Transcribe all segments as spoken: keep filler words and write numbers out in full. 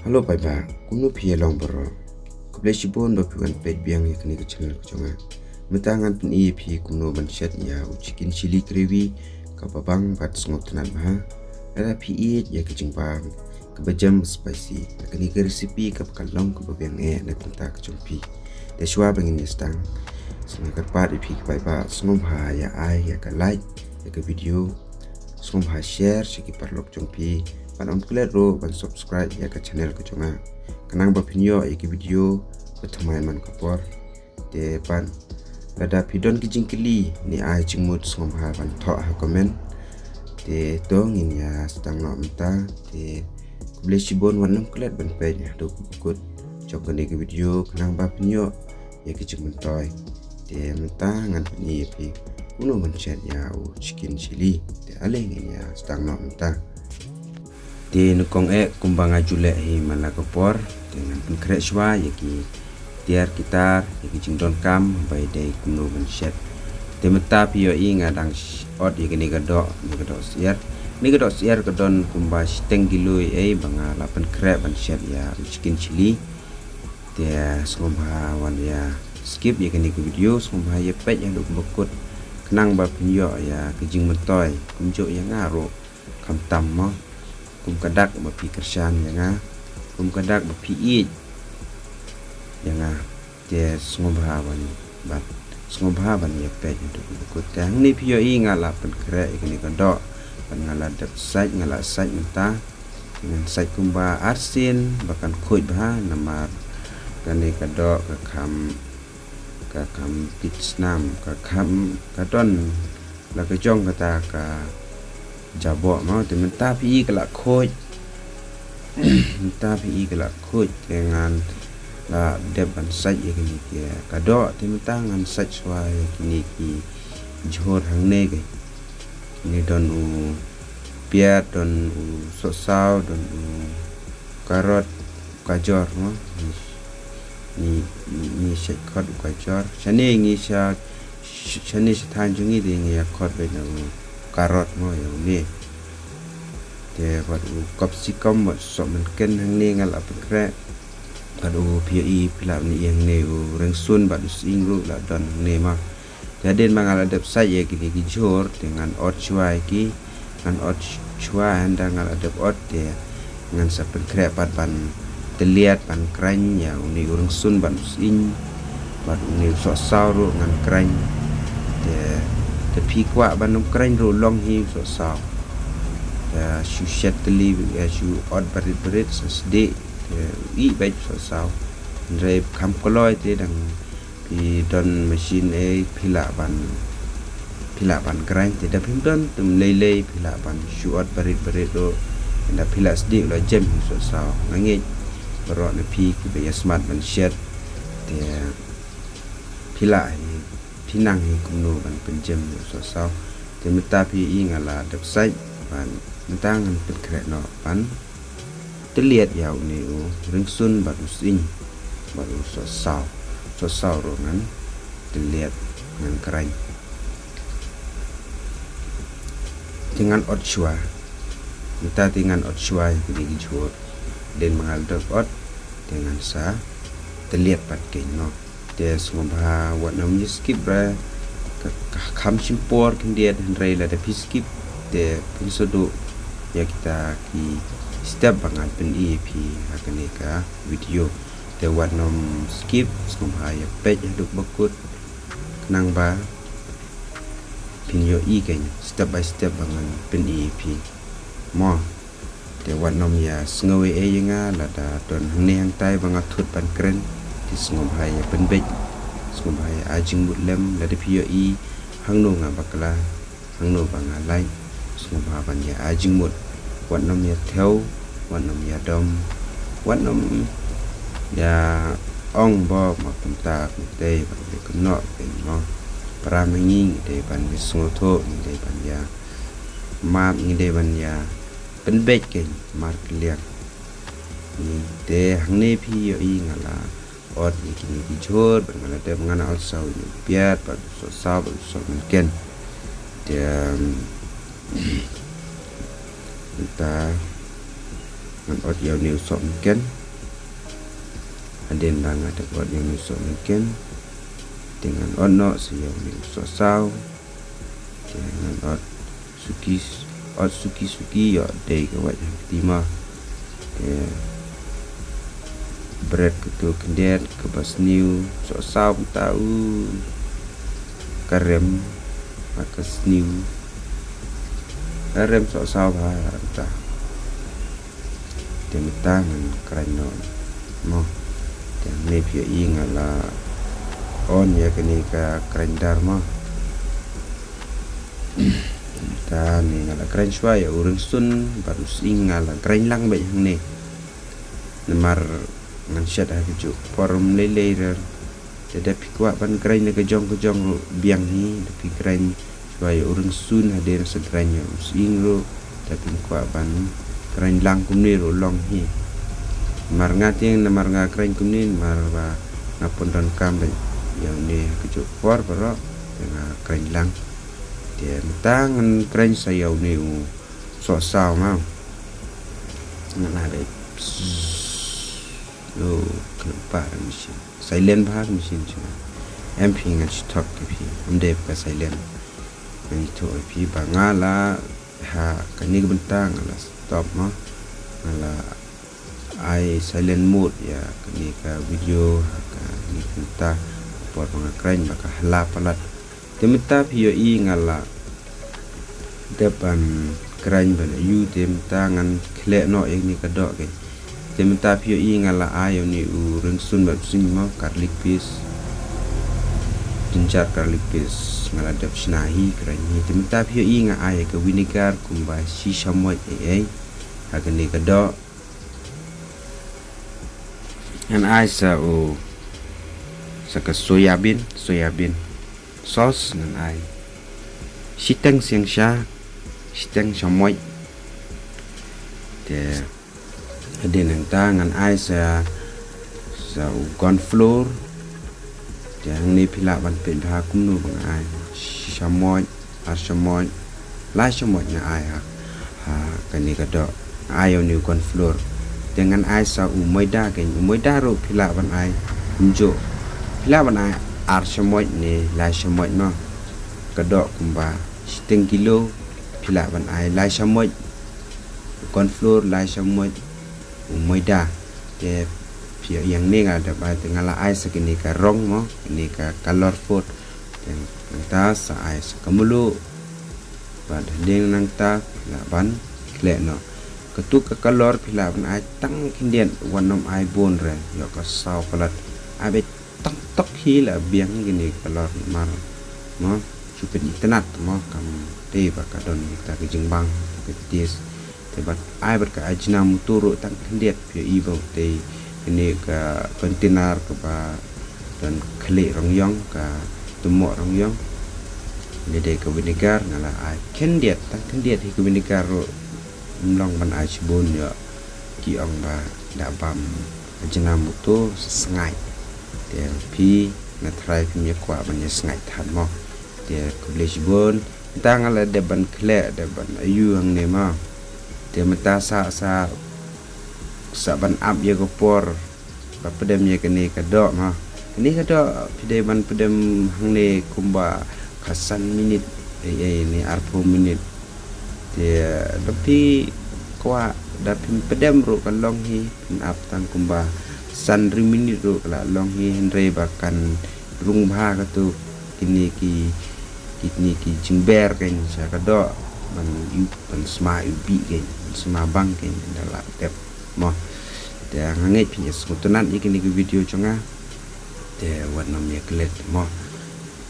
Hello paidbah, kumno phi ïa long baroh? Khublei shibun ba phi wan peit biang ïa kane ka channel ka jong nga. Mynta ngan pyni ïa phi kumno ban shet ïa u chicken chilli gravy kaba bang bad sngewtynnat bha. Lada phi ïeit ïa ka jingbam kaba jem spicy, kane ka recipe kaba ka long kaba biang eh na ka bynta ka jong phi. Te shuwa ba ngin ïa sdang, sa nga kyrpad ïa phi ki paidbah sngewbha ïa ai ïa ka like ïa ka video, sngewbha share sha ki paralok jong phi, bad ym klet ruh ban subscribe ïa ka channel ka jong nga, khnang ba phin ïoh ïa ki video ba thymmai man ka por. Te pat lada phi don ki jingkylli ne ai jingmut, sngewbha ban thoh ha comment. Te to ngin ïa sdang noh mynta. Te khublei shibun, wat nym klet ban peit haduh kaba kut jong kane ka video, khnang ba phin ïoh ïa ki jingmyntoi. Te mynta ngan pyni ïa phi kumno ban shet ïa u chicken chilli. Te ale ngin ïa sdang noh mynta. Te nyngkong eh, kumba nga ju leh hi man la ka por, te ngan pynkhreh shuwa ïa ki tiar ki tar, ïa ki jingdonkam ba ïadei kumno ban shet. Te mynta phi ïohi nga dang sh-, ot ïa kane ka doh, kane ka doh syiar. Kane ka doh syiar ka don kumba shiteng kilo ei ba nga la pynkhreh ban shet ïa u chicken chilli. Te sngewbha wan ïa skip ïa kane ka video, sngewbha ïa peit haduh kaba kut, khnang ba phin ïoh ïa ka jingmyntoi. Kumjuh ïa nga ruh, khamtam mo, kum ka dak ba phi kyrshan ïa nga, kum ka dak ba phi ïeit ïa nga. Te sngewbha wan, bad sngewbha wan ïa peit haduh kaba kut. Te hangne phi ïohi nga la pynkhreh ïa kane ka doh, bad nga la dep sait, nga la sait mynta. Ngan sait kumba arsien ba kan khuid bha, namar kane ka doh ka kham, ka kham pit snam, ka kham, ka don la ka jong kata ka jaboh mo. Te mynta phi i ka la khuid, mynta phi i ka la khuid, te ngan la dep ban sait ïa kine ki ka doh. Te mynta ngan sait shuwa ïa kine ki jhur hangne. Ki ne don u piat, don u sohsaw, don u karot, u kajor mo. Ngi, ngi, ngi sait khot u kajor. Shane ngi sha, shane sha thaiñ jong ngi te ngi ïa khot beit na u karot mo, ïa une. Te bad u capsicum, bad sohmynken hangne nga la pynkhreh. Bad u phi ïohi, phi la ïohi hangne u rynsun bad u sying ruh la don hangne mo. Te hadien ba nga la dep sait ïa kine ki jhur, te ngan ot shuwa ïa ki, ngan ot shuwa. Hynda nga la dep ot, te ngan sa pynkhreh pat ban tylliat, ban khraiñ ïa une u rynsun bad u sying bad une u sohsaw ruh ngan khraiñ. Te, te phi kwah ban ym khraiñ ruh long hi u sohsaw. Te shu shet tylli, ïa shu ot barit barit sa sdieh, te u ih beit u sohsaw. Hynrei kham kloi te dang phi don machine ei phi lah ban, phi lah ban grind, te da phim don te ym lei lei phi lah ban shu ot barit barit ruh. Da phi lah sdieh u la jem hi u sohsaw. Nga ngeit baroh na phi kiba ïa smat ban shet, te phi lah hi, phi nang hi kumno ban pynjem hi u sohsaw. Te mynta phi i nga la dep sait, bad mynta ngan pynkhreh noh ban tylliat ïa une u rynsun bad u sying bad u sohsaw. Sohsaw ruh ngan tylliat, ngan khraiñ. Te ngan ot shuwa. Mynta te ngan ot shuwa ïa kine ki jhur. Hadien ba nga la dep ot, te ngan sa tylliat pat keiñ noh. Te sngewbha wat nym ïa skip re, ka, ka kham shim por khyndiat, hynrei lada phi skip te phin sngewthuh ïa kita ki step ba ngan pyni ïa phi ha kane ka video. Te wat nym skip, sngewbha ïa peit haduh ba kut, khnang ba phin ïohi keiñ step by step ba ngan pyni ïa phi mo. Te wat nym ïa sngew ei ei ïa nga lada don hangne hangtai ba nga thut ban kren. Te sngewbha ïa pynbeit, sngewbha ïa ai jingmut lem. Lada phi ïohi hangno nga bakla, hangno ba nga lait, sngewbha ban ïa ai jingmut. Wat nym ïa thew, wat nym ïa dom, wat nym ïa ong ba ma kumta kumtei, ban ïa kynnoh keiñ mo. Para ma ngi ngi dei ban ïa sngewthuh, ngi dei ban ïa map, ngi dei ban ïa pynbeit keiñ markylliang. Te hangne phi ïohi nga la ot ïa kine ki jhur, bad nga la dep, nga la ot saw ïa u piat bad u sohsaw bad u sohmynken. Te, um, mynta Ngan ot ïa une u soh mynken. Hadien ba nga dep ot ïa une u soh mynken, te ngan ot noh sa ïa une u soh saw. Te ngan ot suki, ot suki suki ïoh dei ka wait hangtei ma. Te bret katu khyndiat kaba sniew, soh saw mynta u ka rem ha ka sniew. Ka rem soh saw bha mynta. Te mynta ngan kren noh mo. Te hangne phi ïohi nga la on ïa kane ka grinder mo. Mynta ne nga la kren shuwa ïa u rynsun bad u sying nga la kren lang beit hangne. Namar ngan shet ha kajuh por um lei lei rer. Te da phi kwah ban kren na ka jong ka jong ruh biang hi, da phi kren shuwa ïa u rynsun hadien sa kren ïa u sying ruh, da phi kwah ban kren lang kumne ruh long hi. Namar nga tieng namar nga kren kumne namar ba nga pyndonkam beit ïa une ha kajuh por baroh, te nga kren lang. Te mynta ngan kren sa ïa une u soh saw ma. Ngan ai beit. Lo, khlem pa ka machine. Silent bha ka machine shuwa. Em phi ngan shu thok ïa phi. Ym dei ba ka silent. Ngan shu thok ïa phi ba nga la ha kane ka bynta nga la stop mo. Nga la ai silent mode ïa kane ka video ha kane ka bynta. Por ba nga kren ba ka hala palat. Te mynta phi ïohi nga la dep ban kren ban ïoh, te mynta ngan khleh noh ïa kane ka doh ke. Te mynta phi ïohi nga la ai ïa une u rynsun bad u sying mo, garlic paste. Ginger garlic paste nga la dep shna hi kren hi. Te mynta phi ïohi nga ai ïa ka vinegar kumba shi shamoit ei ei ha kane ka doh. Ngan ai sa u, sa ka soya bean, soya bean sauce ngan ai. Shiteng seng sha, shiteng shamoit. Te hadien nangta ngan ai sa, sa u corn flour. Te hangne phi lah ban peit bha kumno ba nga ai. Shi shamoit, ar shamoit, lai shamoit nga ai ha, ha kane ka doh. Nga ai ïa une u corn flour. Te ngan ai sa u maida kein, u maida ruh phi lah ban ai kumjuh. Phi lah ban ai ar shamoit ne lai shamoit mo. Ka doh kumba shiteng kilo phi lah ban ai lai shamoit u corn flour, lai shamoit u maida. Te phi ïohi hangne nga la dep ai, te nga la ai sa kane ka rong mo, kane ka color food. Te nangta sa ai sa ka mluh. Bad hadien nangta phi lah ban khleh noh. Katu ka color phi lah ban ai tang khyndiat, wat nym ai bun re, ïoh ka saw palat. Ai beit tang tok hi la biang kane ka color namar mo, shu pynitynnad mo, kam dei ba ka don kata ka jingbang, ka taste. Te bad ai bad ka Ajinomoto ruh tang khyndiat, phi ïohi ba utei kane ka container kaba don khlieh rong ïong, ka tymmoh rong ïong. Kane dei ka vinegar, nga la ai khyndiat, tang khyndiat hi ka vinegar ruh. Ym long ban ai shibun ïoh ki ong ba da bam Ajinomoto sa sngaid. Te phi na tharai phim ïa kwah ban ïa sngaid than mo. Te khublei shibun. Mynta nga la dep ban khleh, dep ban ïoh hangne mo. Te mynta sa, sa, sa ban ap ïa ka por ba pdem ïa kane ka doh mo. Kane ka doh phi dei ban pdem hangne kumba ka san minit, ei, ei, ne arphew minit. Te da phi kwah da phin pdem ruh ka long hi, phin ap tang kumba san ri minit ruh ka la long hi, hynrei ba kan rung bha katu kine ki, kine ki jingber kein sha ka doh ban ïuh, ban sma ïuh bih kein, ban sma bang kein da la dep mo. Te nga ngeit phin ïa sngewtynnad ïa kine ki video jong nga. Te wat nym ïa klet mo.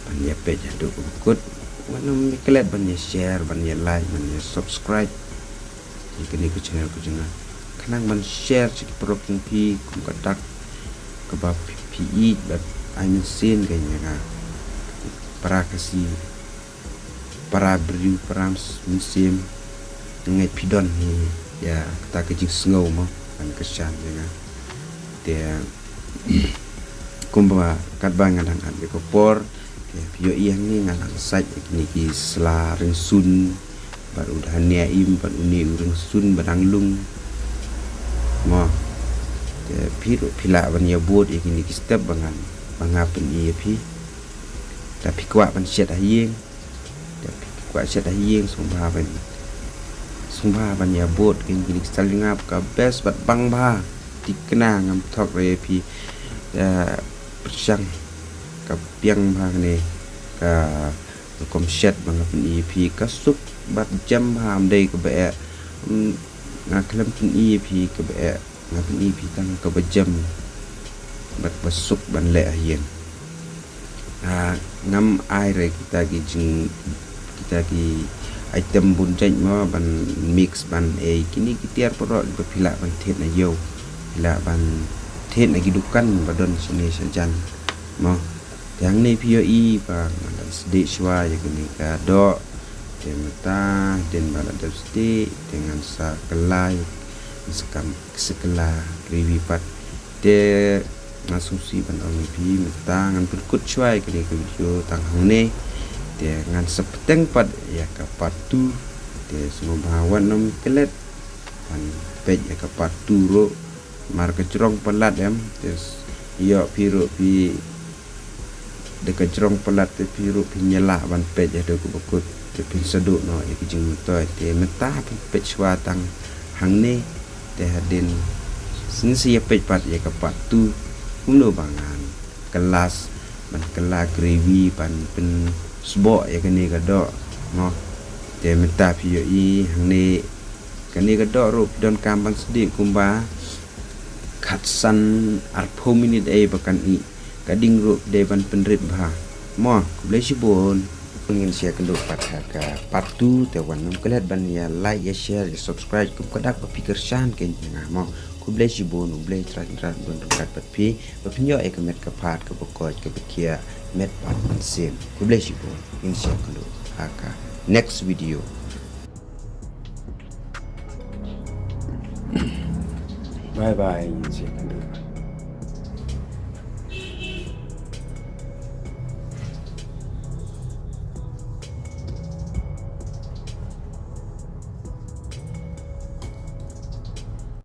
Ban ïa peit haduh kut. Wat nym ïa klet ban ïa share, ban ïa like, ban ïa subscribe ïa kane ka channel ka jong nga. Khnang ban share sha ki paralok jong phi kum ka dak kaba phi, phi ïeit bad ai mynsiem kein ïa nga. Para Khasi, para briew, para mynsiem. Nga ngeit phi don hi ïa kata ka jingsngew mo, ban kyrshan ïa nga. Te kumba katba nga dang ap ïa ka por, te phi ïohi hangne nga dang sait ïa kine ki sla rynsun bad u dhania im bad une u rynsun ba dang lung. Mo. Te phi ruh phi lah ban ïa bud ïa kine ki step ba ngan, ba nga pyni ïa phi. Te phi kwah ban shet ha ïing. Te phi kwah shet ha ïing, sngewbha ban, sngewbha ban ïa bud ïa kine ki style jingngap ka best bad bang bha. Thikna ngam thok re phi. Te pyrshang ka biang bha kane ka rukom shet ba nga pyni ïa phi, ka suk bad jem bha, ym dei kaba eh. Mm, nga khlem pyni ïa phi kaba eh, nga pyni ïa phi tang kaba jem bad ba suk ban leh ha ïing. Ah, ngam ai re kita ki jing, kita ki item bun jait mo ban mix ban ei, kine ki tiar paralok ba phi lah ban thied na ïew, phi lah ban thied na ki dukan ba don shane shajan mo. Te hangne phi ïohi ba ngan da sdieh shuwa ïa kane ka doh. Te mynta hadien ba la dep sdieh te ngan sa kylla, ngan sa kam, sa kylla gravy pat. Te nga sngewsih ban ong ïa phi mynta ngan pynkut shuwa ïa kane ka video tang hangne. Te ngan sa bteng pat ïa ka part two. Te sngewbha wat nym klet ban peit ïa ka part two ruh. Mar ka jrong palat em, te ïoh phi ruh phi da ka jrong palat te phi ruh phin ïa lah ban peit haduh kaba kut, te phin sa duh noh ïa ka jingmyntoi. Te mynta phin peit shuwa tang hangne, te hadien shisien sa ïa peit pat ïa ka part two kumno ba ngan kylla, ban kylla gravy ban pynsboh ïa kane ka doh mo. Te mynta phi ïohi hangne, kane ka doh ruh phi donkam ban sdieh kumba khatsan arphew minit ei ba kan ih. Ka ding ruh dei ban pynrit bha mo. Khublei shibun. Ngin sa ïakynduh pat ha ka part two, te wat nym klet ban ïa like, ïa share, ïa subscribe kum ka dak ba phi kyrshan kein ïa nga mo. Khublei shibun, U Blei Trai Kynrad un don ryngkat bad phi, ba phin ïoh ïa ka met ka phad kaba koit kaba khiah, met pat mynsiem. Khublei shibun. Ngin sa ïakynduh ha ka next video. Bye bye, ngin sa ïakynduh.